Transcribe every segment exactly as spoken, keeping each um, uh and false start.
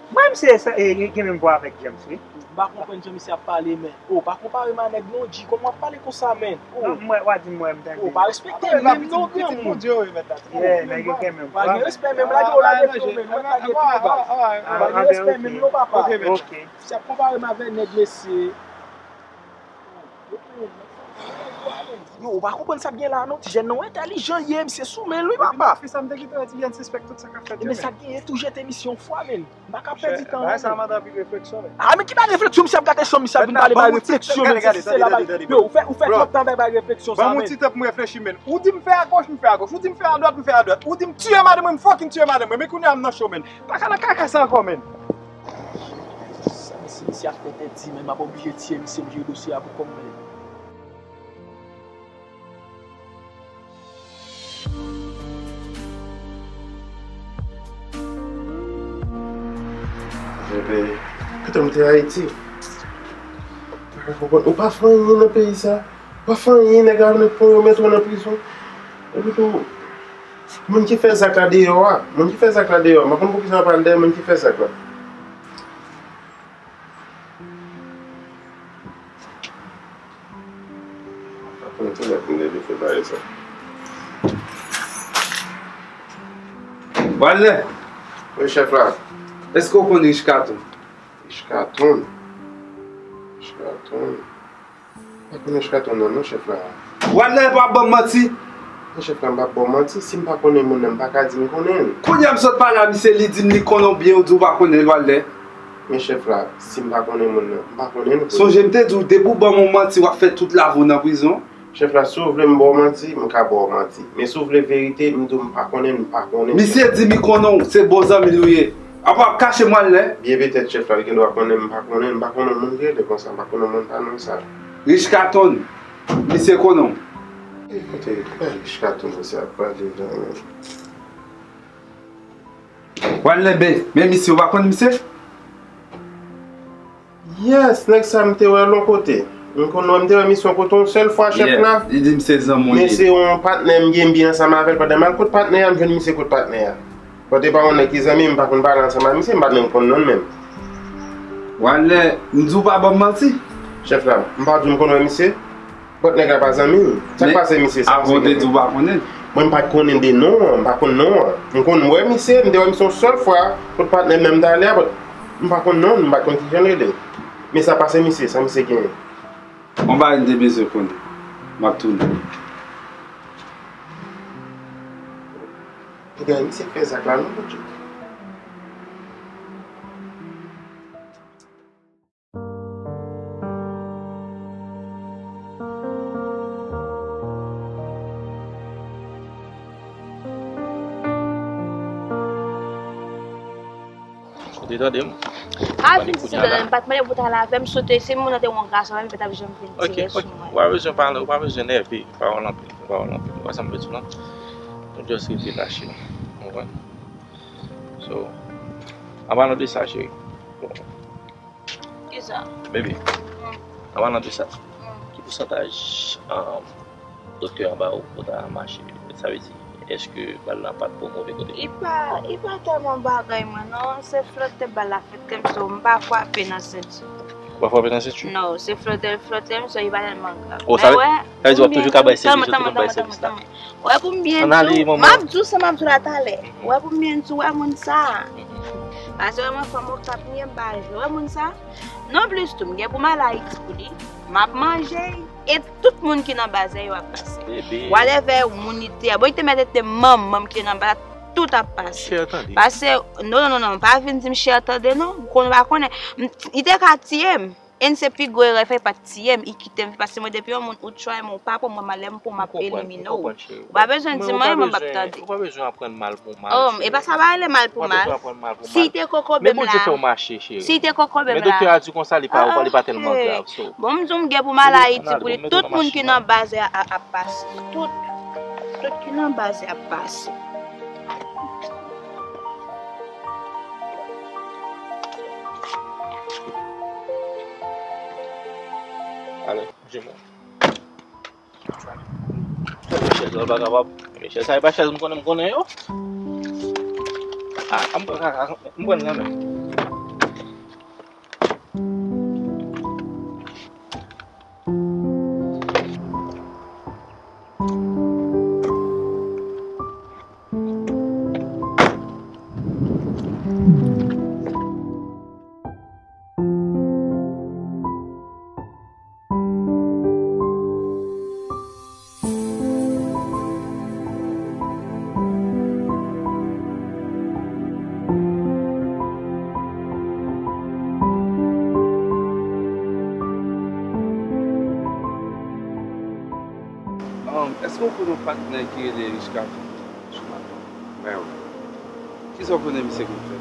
Mwen menm se sa, e, gen menm vwa avèk James, wi. M pa konprann jan misye ap pale, men. Oh, pa konpare m a nèg non, G. Kòman w ap pale konsa, men? Oh. Non, mwen, w a di mwen, m tande. Oh, pa respekte m menm non, granmoun. Yeah, nèg yo gen menm vwa. Pa gen respè menm, lage w, lage pye w, men. Mwen lage pye w, baz. Pa gen respè menm non, papa. Ok. Si ap konpare m avè nèg, mesye. Yo, ou pa konprann sa k gen la non, ti jèn nan, ou entèlijan ye, misye sou men l wi, papa. Fi sa m te kite wè ti jèn sispèk tout sa k ap fèt yo. Men sa k gen, tou jete misye yon fwa, men. M pa ka pèdi tan non, men. Sa mande anpil refleksyon, men. Ah, men ki bay refleksyon, misye ap gate chanm, misye ap vin pale bay refleksyon, men, se la bay. Yo, ou fè, ou fè twòp tan bay bay refleksyon sa, men. Ban m yon ti tan pou m reflechi, men. Ou di m fè agoch, m fè agoch. Ou di m fè adwat, m fè adwat. Ou di m tiye madanm mwen, m fucking tiye madanm mwen. Men kounye a m nan cho, men. Pa ka nan kaka sa ankò, men. Sa misye, misye ap fè tèt di, men m ap oblije tiye misye, m jere dosye a pou kò m, men. Bebe, kote m te Ayiti? Ou pa fè anyen nan peyi sa. Ou pa fè anyen, nèg la mèt pran yo, mèt ou nan prizon. Epi tou, moun ki fè zak la deyò a, moun ki fè zak la deyò a, m pa konn poukisa w pral dèyè moun ki fè zak la. Aprann kilè pou m leve fè bagay sa. Walè! Wi, chèf la. Èske w konn Rich Katon? Rich Katon? Rich Katon? M pa konn Rich Katon non, non, chèf la. Walè, pa ban m manti. Men chèf la, m p ap ba w manti. Si m pa konnen moun nan, m pa ka di m konnen l. Kounye a m sot pale a misye, li di m li konnen w byen, ou di w pa konnen l, Walè. Men chèf la, si m pa konnen moun nan, m pa konnen l. Sonje m te di w, depi w ban m yon manti, w ap fè tout lavi w nan prizon. Chèf la, si w vle m ba w manti, m ka ba w manti. Men si w vle verite, m di w m pa konnen l, m pa konnen l. Misye di m li konnen w, se bon zanmi l ou ye. Apa w ap kache m, Walè? Byen petèt chèf la, li gen dwa konnen m pa konnen l, m pa konnen moun ki rele konsa, m pa konnen moun pa non sa. Rich Katon, misye konnen w. Kote, kote Rich Katon misye ap pale la menm? Walè, men, men misye, ou pa konn misye? Yes, nèg sa m te wè l yon kote. M konn wè, m te wè misye yon kote yon sèl fwa, chèf la. Li di m se zanmi w ye. Men se yon patnè m gen, m byen ansanm avè l. Pandan m al kot patnè a, m jwenn misye kot patnè a. Bon, te pa yon nèg ki zanmi m, m pa konn pale ansanm ak misye, m pa t menm konn non l menm. Walè, m di w pa ban m manti. Chèf la, m pa di w m konn wè misye. Bòt nèg la pa zanmi m. Sa k pase misye sa? Avan w te di w pa konnen l. Mwen m pa t konnen de non an, m pa konn non an. M konn wè misye, m te wè misye yon sèl fwa, kot patnè m nan m t ale a, but m pa konn non l, m pa t konn kijan l rele. Men sa pase misye, sa misye genyen. Yon bagay m te bezwen konnen. M ap tounen. Ebyen, misye fè zak la non, Bondye. Ou te tande m? A, vin di tande m, pa t mande pou w t al avè m, si w te, si moun nan te yon gason, m pa t ap janm vin tire sou mwen. Ou pa bezwen pale, ou pa bezwen nève, pawòl anpil, pawòl anpil. Ou wè sa m vle di w lan? Nou just rete kache, ou konprann? So, an palan de sa, cheri. Kisa? Baby, an palan de sa, ki pousantaj, um, doktè an ba ou pou ta mache? Sa vle di, èske bal la pa t bò move kote? Li pa, li pa tèlman bagay mwen non, se flòt tèt bal la fè tèm, so m pa frape nan senti. Ou pa frape nan senti? Non, se flòt tèt, flòt tèm, so li pa tèlman grav. Oh, sa vle di w ap toujou ka bay sèvis, w ap toujou bay sèvis la. Wè pou m byen di w, m ap di w sa m ap di w la talè. Wè pou m byen di w, wè moun sa. Paske wè mwen fanm Okap m ye, m pa jwe. Wè moun sa. Non plis tou, m gen pou m al Ayiti pou li. M ap manje, e tout moun ki nan baz la yo ap pase. Whatever moun li te a. Bon, li te mèt ete manman m ki te nan baz la, tout ap pase. Paske, non, non, non, non, pa vin di m chè tande non. M konn pa konnen. M, li te ka tiye m. E n se pi gwo erè fè pa t tiye m, i kite m, paske mwen depi yon moun ou try mwen, ou pa pran mwen mal, lè m pran w m ap elimine w. Ou pa bezwen di m anyen, mwen m ap tande. Ou pa bezwen aprann mal pou mal. Oh, e pa sa pa rele mal pou mal. Si te kokobe m la. Si te kokobe m la. Men doktè a di konsa li pa, li pa tèlman grav, so. Bon, m di w m gen pou m al Ayiti pou li, tout moun ki nan baz la ap pase. Tout, tout ki nan baz la ap pase. Ale, je mwen. Chèz la pa kapab. Chèz sa e pa chèz m konnen, m konnen yo. Ah, m pran kaka, m pran nan men. Um, èske w konn yon patnè ki rele Rich Katon? Mwen wi. Kisa w konnen misye konn fè?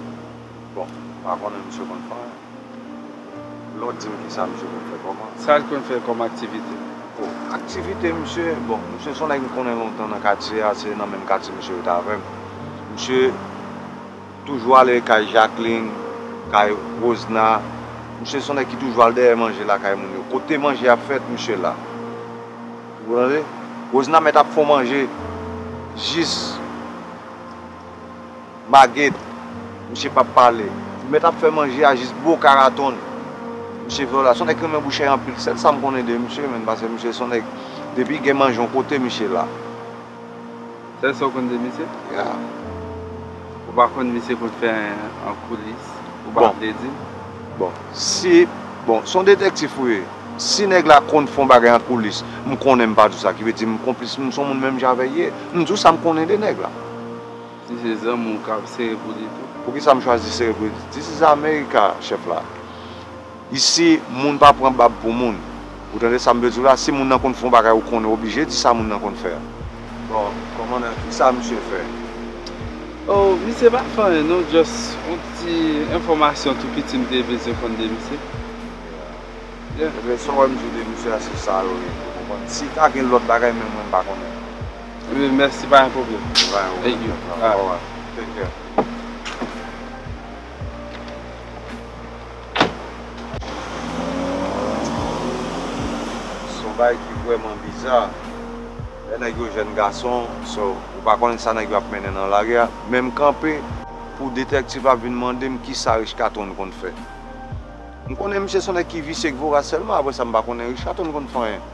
Bon, m pa konnen misye konn fè anyen. Lè w di m kisa misye konn fè kòman? Sa l konn fè kòm aktivite? O, aktivite misye, bon, misye se yon nèg m konnen lontan nan katye a, se nan menm katye misye rete avè m. Misye toujou ale kay Jacqueline, kay Rosna. Misye se yon nèg ki toujou al dèyè manje lakay moun yo. Kote manje ap fèt, misye la. Ou tande? Rosna mèt ap fè manje jis maget, misye p ap pale. Li mèt ap fè manje a jis boka raton. Misye vle w la. Se yon nèg ki renmen bouchèy anpil. Sèl sa m konnen de misye, menm, paske misye se yon nèg, depi gen manje yon kote, misye la. Sèl sa w konn de misye? Ya. Ou pa konn misye konn fè an koulis? Ou pa vle di? Bon, si, bon, se yon detèktif ou ye. Si nèg la konn fè yon bagay an koulis, m konnen m pa di w sa, ki vle di m konplis, m se yon moun menm jan avè l ye. M di w sa m konnen de nèg la. Si se zanmi w k ap sere pou li tou. Poukisa m chwazi sere pou li? This is America, chèf la. Isi, moun pa pran bab pou moun. Ou tande sa m vle di w la? Si moun nan konn fè yon bagay, ou konnen, oblije di sa moun nan konn fè a. Bon, kòmandan, kisa misye fè? O, misye pa fè anyen non, just yon ti enfòmasyon tou piti m te bezwen konn de misye. Yeah. Ebyen, sa w wè m di w de misye a, se sa yo rele, ou konprann? Si ta gen lòt bagay, men mwen, m pa konnen. Wi, mèsi, pa gen pwoblèm. Pa gen pwoblèm. Thank you. Alright. Take care. Se yon bagay ki vrèman biza. Lè nèg yo jèn gason, so, ou pa konnen sa nèg yo ap mennen nan lari a. Men m kanpe pou detèktif la vin mande m kisa Rich Katon konn fè. M konnen misye se yon nèg ki visye, k voraz sèlman, apre sa m pa konnen Rich Katon konn fè anyen.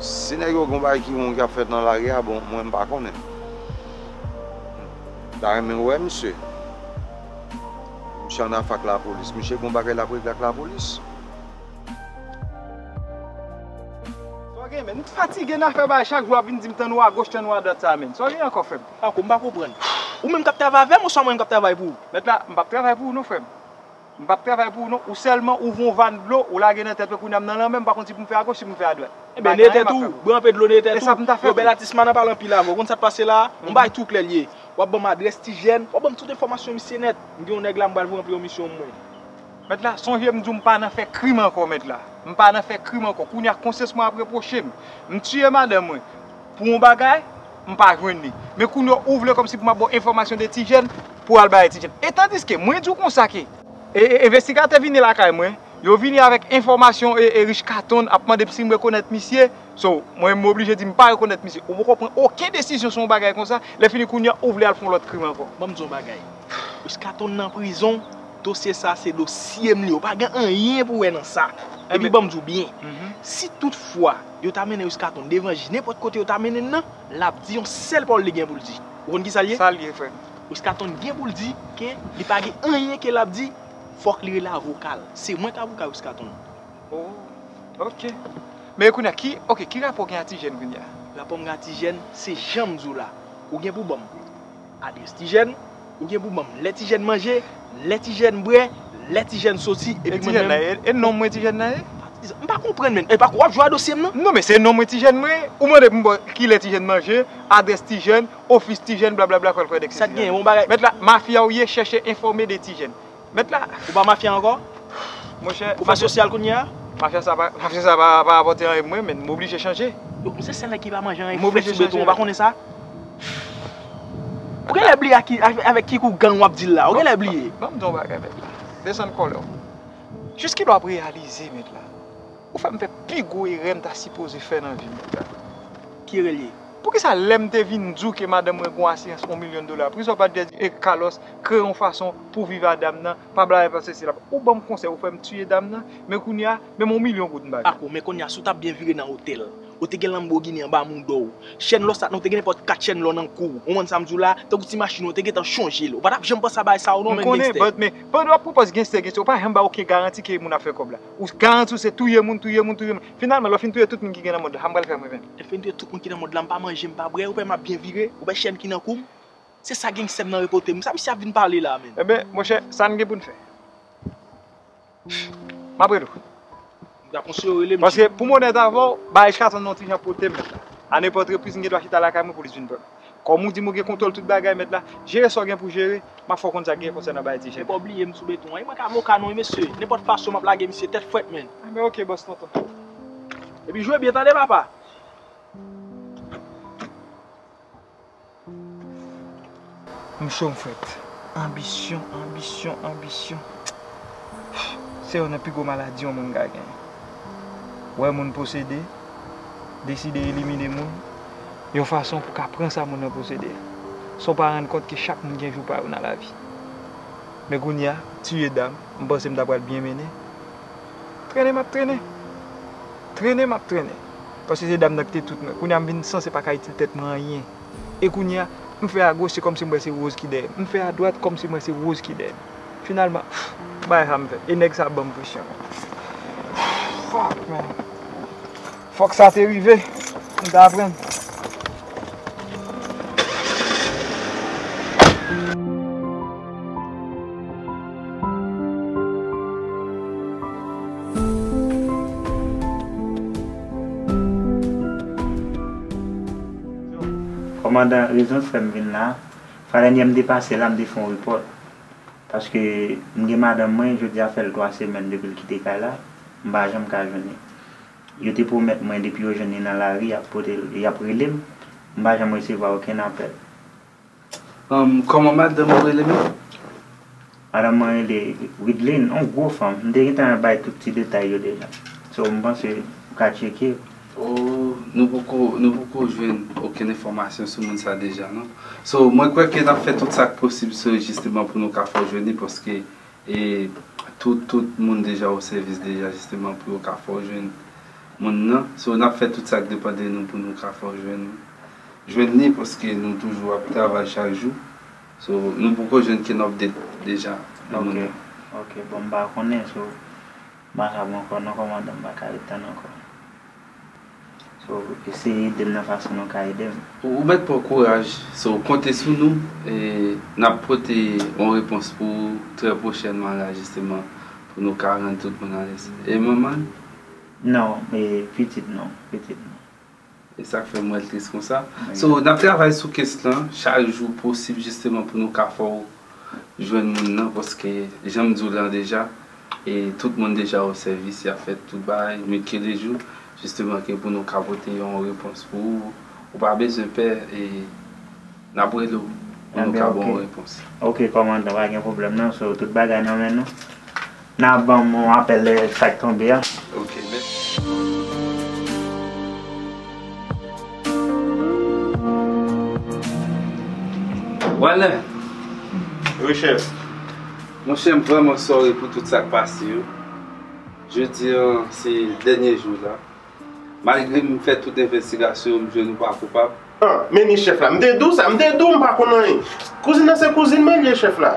Si nèg yo gen yon bagay ki wrong k ap fèt nan lari a, bon, mwen m pa konnen. M ta renmen wè misye. Misye annafè ak lapolis. Misye gen yon bagay l ap regle ak lapolis. Sa w gen, men? M fatige nan afè bagay chak jou w ap vin di m tann ou agoch, tann ou adwat sa, men. Sa w gen ankò, frè m? Ako, m pa konprann. Ou menm k ap travay avè m, oswa mwen menm k ap travay pou ou? Mèt la, m p ap travay pou ou non, frè m. M p ap travay pou ou non. Ou sèlman ouvri yon vàn dlo, ou lage nan tèt mwen, kounye a m nan lanmè, m pa konn si pou m fè agoch, si pou m fè adwat. Ebyen, nete tou, bran pe dlo, nete tou. E sa pou m ta fè? Yo, bèl atis, m pa nan pale anpil avè w. Ou konn sa k pase la a? Yon bagay tou klè l ye. W ap ban m adrès Tijèn, w ap ban m tout enfòmasyon misye nèt. M gen yon nèg la, m pral pran pou yon misyon mwen. Mèt la, sonje m di w m pa nan fè krim ankò, mèt la. M pa nan fè krim ankò. Kounye a, konsyans mwen ap repwoche m. M tiye madanm mwen pou yon bagay, m pa jwenn li. Men kounye a, ou vle kòmsi pou m ap ba w enfòmasyon de Tijèn pou w al bay Tijèn. E tandiske, mwen di w konsa ke, e, e, envestigatè vini lakay mwen, yo vini avèk enfòmasyon e, e Rich Katon ap mande m si m rekonèt misye. So, mwen, m oblije di m pa rekonèt misye. Ou poko pran okenn desizyon sou yon bagay konsa, lè fini kounye a, ou vle al fè yon lòt krim ankò. Ban m di w yon bagay. Rich Katon nan prizon, dosye sa se dosye m li. Ou pa gen anyen pou wè nan sa. Epi ban m di w byen, si tout fwa yo ta mennen Rich Katon devan jij, nenpòt kote yo ta mennen l nan, l ap di yon sèl pawòl li gen pou l di. Ou konn kisa l ye? Sa l ye, frè m? Rich Katon gen pou l di ke li pa gen anyen ke l ap di, fòk li rele avoka l. Se mwen k avoka Rich Katon. Oh, ok. Men kounye a, ki, ok, ki rapò w gen ak Tijèn kounye a? Rapò m gen ak Tijèn, se jan m di w la. Ou gen pou ban m adrès Tijèn, ou gen pou ban m lè Tijèn manje, lè Tijèn bwè, lè Tijèn soti, epi mwen menm. E non mwen Tijèn nan ye? M pa konprann, men. E pa w ap jwe a dosye m nan? Non, men se non mwen Tijèn mwen ye. Ou mande pou m ba w kilè Tijèn manje, adrès Tijèn, ofis Tijèn, blablabla, kwèl kwèl, et cetera. Sa k gen, yon bagay? Mèt la, mafya w ye, chèche enfòme de Tijèn. Mèt la. Ou pa mafya ankò? Monchè, ou pa sosyal kounye a? Mafya sa pa, mafya sa pa, pa rapòte anyen pou mwen, men m oblije chanje. Yo, se sèl nèg ki pa manje anyen frèt sou beton, ou pa konnen sa? Ou genlè bliye ak ki, avèk, avèk ki kou gang w ap deal la, ou genlè bliye. Ban m di w yon bagay, mèt la. Desann kòlè w. Jiskilè w ap reyalize, mèt la? Ou fè m fè pi gwo erè m ta sipoze fè nan vi m, mèt la. Ki erè l ye? Poukisa lè m te vin di w ke madanm mwen gen yon asirans yon milyon dola, poukisa w pa t di, e Carlos, kreye yon fason pou viv a dam nan, pa blayi pa sesi la. Ou ban m konsèy, ou fè m tiye dam nan, men kounye a, menm yon milyon goud m pa gen. Dakò, men kounye a, si w t ap byen vire nan otèl, ou te gen Lamborghini anba mouda w, chèn lò sa, non, ou te gen nenpòt kat chèn lò nan kou w, ou konprann sa m di w la, tankou ti machin ou, ou te gentan chonje l, ou pa t ap janm panse a bagay sa yo non, men gangstè. M konnen, but, men, pandan w ap pran pòz gangstè, gangstè, ou pa janm ba okenn garanti ke moun ap fè kòb la. Ou garanti w se touye moun, touye moun, touye moun. Finalman, lè w fin touye tout moun ki gen nan mond la, sa m pral fè mwen menm? Lè fin touye tout moun ki nan mond la, m pa manje, m pa bwè, ou pè m ap byen vire, ou pè chèn ki nan kou m. Se sa gangstè m nan repote m. Sa misye ap vin pale la, menm? Enben, monchè, sa n gen pou n fè? M ap rele w. M ta konseye w rele m. Paske pou m onèt avè w, bagay Chaton nan yon ti jan pote m la. A nenpòt repriz, m gen dwa chita lakay mwen, polis vin pran m. Kòm ou di m ou gen kontwòl tout bagay, mèt la, jere sa w gen pou jere, m ap fè w konn sa k gen konsènan bagay ti jen. Men pa bliye m sou beton an. E mwen ka avoka non, wi, mesye. Nenpòt fason m ap lage misye tèt frèt, menn. Enben, oke, bòs tonton. Epi jwe byen, tande, papa. M cho, m frèt. Anbisyon, anbisyon, anbisyon. Se youn nan pi gwo maladi yon moun ka gen. Wè moun posede, deside elimine moun, yon fason pou ka pran sa moun nan posede a. San w pa rann kont ke chak moun gen jou pa yo nan lavi. Men kounye a, tiye dam, m panse m ta pral byen mennen. Trennen m ap trennen. Trennen m ap trennen. Paske se dam nan ki te tout mwen. Kounye a m vin sanse pa ka itil tèt mwen anyen. E kounye a, m fè a goch, se kòmsi m wè se Rose ki dèyè m. M fè a dwat, kòmsi m wè se Rose ki dèyè m. Finalman, bagay sa m fè. E nèg sa ap ban m presyon. Fuck, man. Fòk sa te rive. M ta aprann. Kòmandan, rezon k fè m vin la, fwa dènyè m te pase la, m te fè yon repòt. Paske m gen madanm mwen, jodi a fè l twa semèn depi l kite kay la, m pa janm ka jwenn li. Yo te pwomèt mwen depi yo jwenn li nan lari, y ap pote l, y ap rele m, m pa janm resevwa okenn apèl. Kòman madanm ou rele menm? Madanm mwen rele Widline, yon gwo fanm. M te gentan bay tout ti detay yo deja. So, m panse ou ka tcheke. Oh, nou poko, nou poko jwenn okenn enfòmasyon sou moun sa deja, non. So, mwen kwè ke n ap fè tout sa k posib sou, jisteman, pou nou ka fè w jwenn li, paske, e, tout, tout moun deja o sèvis deja, jisteman, pou yo ka fè w jwenn moun nan. So, n ap fè tout sa k depann de nou pou nou ka fè w jwenn, jwenn li, paske nou toujou ap travay chak jou. So, nou poko jwenn kenn update deja de moun nan. Ok, bon, m pa konnen, so, m pa kab ankò non, kòmandan, m pa ka ret tann ankò. So, eseye ede m nan fason nou ka ede m. Ou, ou mèt pran kouraj, so, konte sou nou, e n ap pote yon repons pou ou trè pwochènman la, jisteman, pou nou ka rann tout moun alèz. E manman l? Non, e pitit non, pitit non. E sa k fè m wè l tris konsa. So, n ap travay sou kes lan chak jou posib, jisteman, pou nou ka fè w jwenn moun nan, paske, jan m di w lan deja, e tout moun deja o sèvis, y ap fè tout bagay, nuit ke de jou, jisteman, ke pou nou ka pote yon repons pou ou. Ou pa bezwen pè, e n ap rele w pou nou ka ba w yon repons. Ok, kòmandan, pa gen pwoblèm non, so, tout bagay nan men nou. N a ban m yon apèl lè sa k tonbe a. Ok, mèsi. Walè. Wi, chèf. Monchè, m vrèman sorry pou tout sa k pase yo. Jodi a, se dènye jou la. Malgre m fè tout envestigasyon, m jwenn ou pa koupab. Ah, men ni chèf la. M te di w sa, m te di w m pa konn anyen. Kouzin nan se kouzin mwen l ye, chèf la.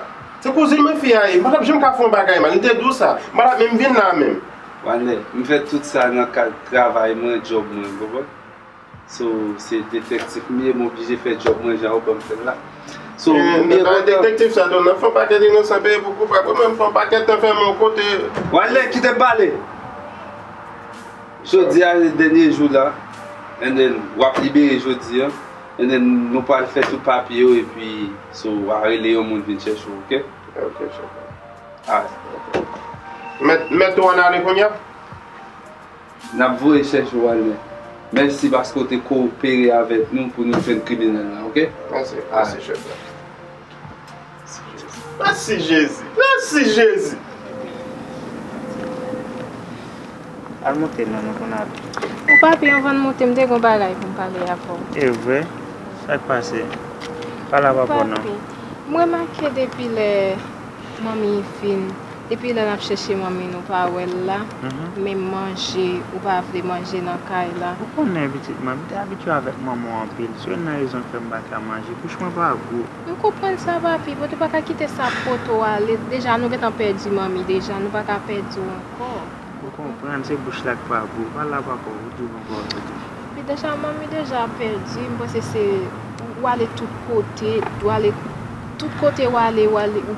Se kouzin mwen fi a ye. M pa t ap janm ka fè yon bagay mal. M te di w sa. M pa t ap menm vin la menm. Walè, m fè tout sa nan kad travay mwen, djòb mwen, w konprann? So, se detèktif m ye, m oblije fè djòb mwen jan yo ban m fè l la. So, eh, m byen kontan. Detektif sa, don nan fè yon pakèt inosan peye pou koupab. Mwen menm fè yon pakèt tan fèmen yon kote. Walè, kite m pale. Jodi a, se dènye jou la. And then, w ap libere jodi a. And then, nou pral fè tout papye yo, epi, so, w a rele yon moun vin chèche w, ok? Ok, chèf. Alright. Mèt, mèt ou ann ale kounye a? N ap voye chèche w, Walè. Mèsi paske w te kowopere avèk nou pou nou jwenn kriminèl la, ok? Mèsi, mèsi, chèf. Mèsi, Jezi. Mèsi, Jezi. Al monte non, nou konn ale. Ou papi, anvan n monte, m te gen yon bagay pou m pale avè w. E vre? Sa k pase? Pale avè w non. Papi, m remake depi lè manmi vin, depi lè n ap chèche manmi nou pa wè l la, menm manje, ou pa vle manje nan kay la. Ou konnen pitit mwen, m te abitye avèk manman w anpil. Se youn nan rezon k fè m pa ka manje. Bouch mwen pa gou. M konprann sa, papi, bon, ou pa ka kite sa pote w ale. Deja, nou gentan pèdi manmi, deja, nou pa ka pèdi w ankò. M konprann, se bouch la k pa gou. Pale avè w ankò, ou di w ankò. Epi deja, manmi deja pèdi, m panse se ou ale tout kote, ou ale tout kote ou ale, ou ale, ou,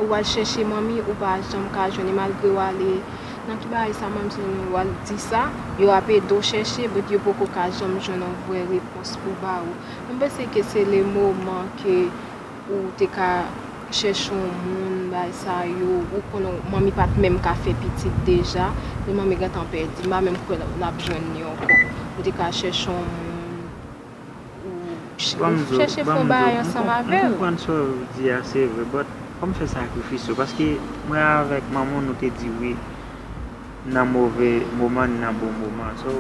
ou al chèche manmi, ou pa janm ka jwenn li, malgre ou ale nan ki bagay sa, manmi se nou, ou al di sa, yo ap ede w chèche, but yo poko ka janm jwenn yon vrè repons pou ba ou. M panse ke se le moman ke ou te ka chèche yon moun, bagay sa yo, ou konnen manmi pa t menm ka fè pitit deja, men manmi gentan pèdi, m pa menm kwè n ap jwenn li ankò. Ou te ka chèche yon moun, ou ch- Bon, m ou di w, chèche bon, fè yon m di w, bagay m ansanm konp- m avè l. Konprann sa w di a, se vre, but fò m fè sakrifis yo, paske mwen avèk manman w, nou te di wi, nan move moman, ni nan bon moman. So,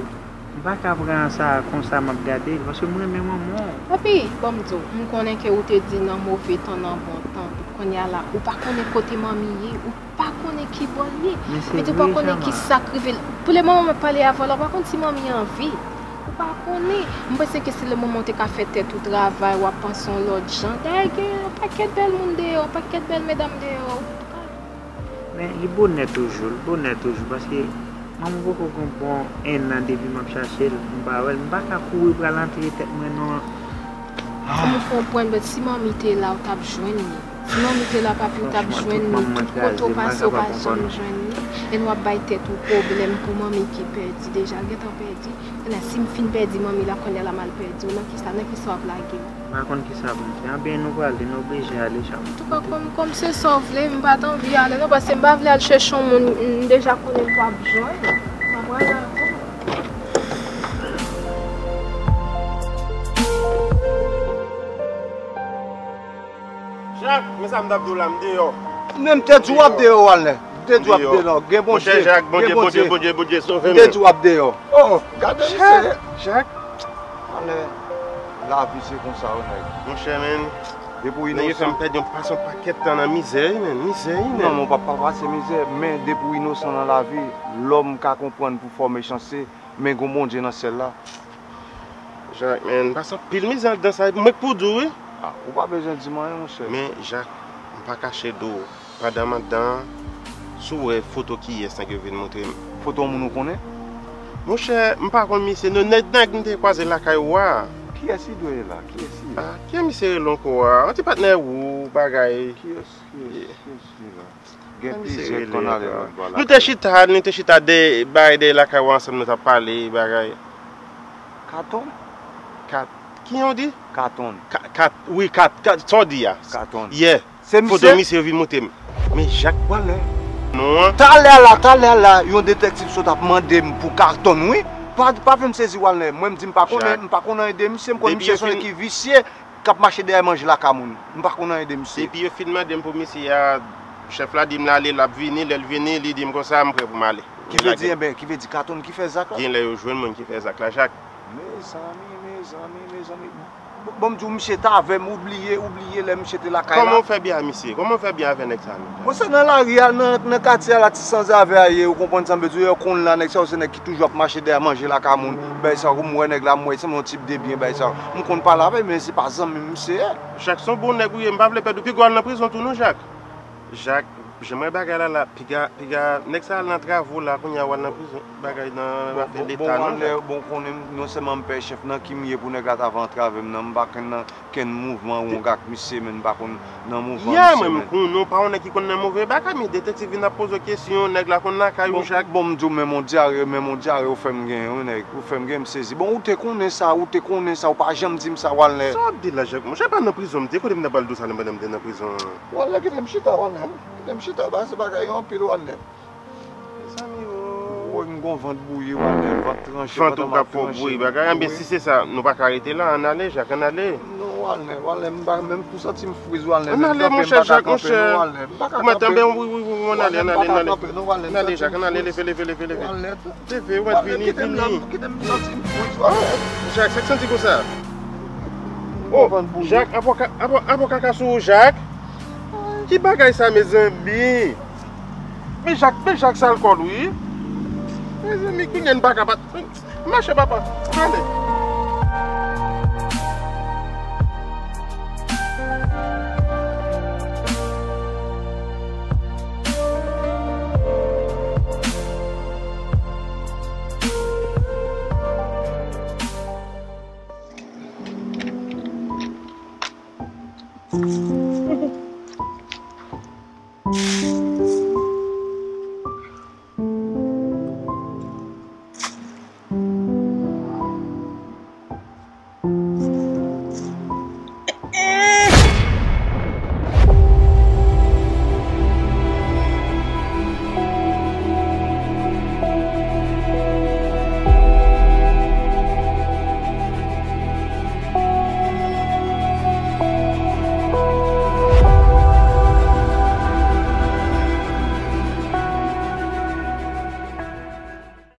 m pa ka pran sa konsa, m ap gade l, paske m renmen manman w. Papi, ban m di w, m konnen ke ou te di nan move tan, nan bon tan. Kounye a la, ou pa konnen kote manmi ye, ou pa konnen ki bò l ye. Men se vre, Chama. Epi tou, ou pa konnen ki sa k rive l. Pou le moman, m ap pale avè w la, ou pa konn si manmi an vi. Ou pa konnen. M panse ke se le moman ou te ka fè tèt ou travay, w ap panse yon lòt jan. Dayè, gen yon pakèt bèl moun deyò, yon pakèt bèl medam deyò. Men li bonè toujou, li bonè toujou, paske manman poko gen bon en an depi m ap chache l, m pa wè l, m pa ka kouri pral antre tèt mwen nan. Ah. M konprann, but si manmi te la, ou t ap jwenn li. Si manmi te la, papi, ou t ap jwenn li. Tout kote ou pase, ou pa janm jwenn li. E nou ap bay tèt ou pwoblèm pou manmi ki pèdi deja, l gentan pèdi. Kounye a, si m fin pèdi manmi la, kounye a la m al pèdi w, nan kisa, nan kisa w ap lage m? M pa konn kisa pou m fè. Anben, nou prale, nou oblije ale, Chama. Antouka, kòm, kòm se sa w vle, m pa t anvi ale non, paske m pa vle al chèche yon moun m deja konnen m p ap jwenn. M ap prale avè w. Jak, men sa m t ap di w la, m deyò. Men m te di w ap deyò, Walnè. M te di w ap deyò. Gen Bondye, Monchè Jak, Bondye, gen Bondye, Bondye. Bondye, Bondye, sove m. M te di w ap deyò. Oh, gade misye. Jak. Walnè, lavi se konsa wi, nèg. Monchè, men, depi w inosan, nèg yo fè m pèdi yon pa-, yon pakèt tan nan mizè wi, men, mizè wi, men. Non, men w p ap pa pase mizè, men depi w inosan nan lavi, lòm ka konprann pou fè w mechanste, men gon Bondye nan syèl la. Jak, men, m pase anpil mizè anndan sa, mwen k pou di w wi. Ah, ou pa bezwen di m anyen, monchè. Men, Jak, m pa kache di w, pandan m anndan an, si w wè foto kiyès nèg yo vin montre m. Foto yon moun ou konnen? Monchè, m pa konn misye, non, nèg, nèg m te kwaze lakay ou a. Kiyès li dwe ye la? Kiyès li ye? Ah, ki misye rele ankò a? Yon ti patnè ou, bagay. Kiyès, kiyès, kiyès li la? Gen plizyè k konn ale lòt bò lakay. Nou te chita, nou te chita de, bay de lakay ou ansanm, nou t ap pale, bagay. Katon? Kat-, ki yon di? Katon. Ka-, kat-, wi, kat-, kat-, sa w di a? Katon. Yeah. Se misye? Foto misye yo vin montre m. Men Jak Walnè. Non an. Talè la, talè la, yon detèktiv sot ap mande m pou Katon, wi. Pa, pa fè m sezi, Walnè. Mwen, m di m pa konnen, m pa konn anyen de misye, m konn misye se yon nèg ki visye, k ap mache dèyè manje lakay moun. M pa konn anyen de misye. Depi yo fin mande m pou misye a, chèf la di m l ale, l ap vini, lè l vini, li di m konsa, m prè pou m ale. Ki vle di, enben, ki vle di Katon ki fè zak la? Gen lè yo jwenn moun ki fè zak la, Jak. Mezanmi, mezanmi, mezanmi. Bon, bon, m di w, misye t avè m, ou bliye, ou bliye lè misye te lakay la. Kòman w fè byen a misye? Kòman w fè byen avè nèg sa menm? Bon, se nan lari a, nan, nan katye a la, ti sanzave a ye, ou konprann sa m vle di w, yo konn la, nèg sa yo se nèg ki toujou ap mache dèyè manje lakay moun. Bay sa, kou m wè nèg la, m wè se yon tip de byen, bay sa. M konn pale avè l, men se pa zanmi m misye ye. Jak, se yon bon nèg ou ye, m pa vle pèdi w, piga w al nan prizon tou non, Jak. Jak, jan m wè bagay la la, piga, piga, nèg sa al nan travo la, kounye a w al nan prizon, bagay nan afè leta non, Jak. Bon, bon, bon, konnen m, non sèlman m pè chèf nan ki m ye pou nèg la ta va antrave m nan, m pa konn nan kenn mouvman wong ak misye, men m pa konn nan mouvman misye, men. Ya, mwen, m konnen w pa yon nèg ki konn nan move bagay, men detèktiv vin ap poze w kesyon, nèg la konn lakay ou, Jak. Bon, m di w, men mon dyare, men mon dyare, ou fè m gen, wi, nèg, ou fè m gen, m sezi. Bon, ou te konnen sa, ou te konnen sa, ou pa janm di m sa, Walnè. Sa w ap di la, Jak? Monchè, pa nan prizon m te, kote m ta pral di w sa, pandan m te nan prizon an? Walnè, kite m chita, Walnè. Kite m chita, ba, se bagay yo anpil, Walnè. Mezanmi, o. Woy, m gon vant bouyi, Walnè, vant tranche, vant ou k ap fè w bouyi bagay. Anben, si se sa, nou pa ka rete la, ann ale, Jak, ann ale. Non, Walnè, Walnè, m pa menm pou santi m friz, Walnè. Ann ale, monchè Jak, monchè. Ou mèt tanbe, wi, wi, wi, wi, ann ale, ann ale, ann ale. Ann ale, Jak, ann ale, leve, leve, leve, leve. Leve, ou mèt vini, vini. Jak, sa k santi konsa? Oh, Jak, avoka, avo-, avoka ka sou ou, Jak. Ki bagay sa, mezanmi? Men Jak, men Jak sa alkòl, wi. Mezanmi, kounye a n pa ka pa. Mache, papa. Ale.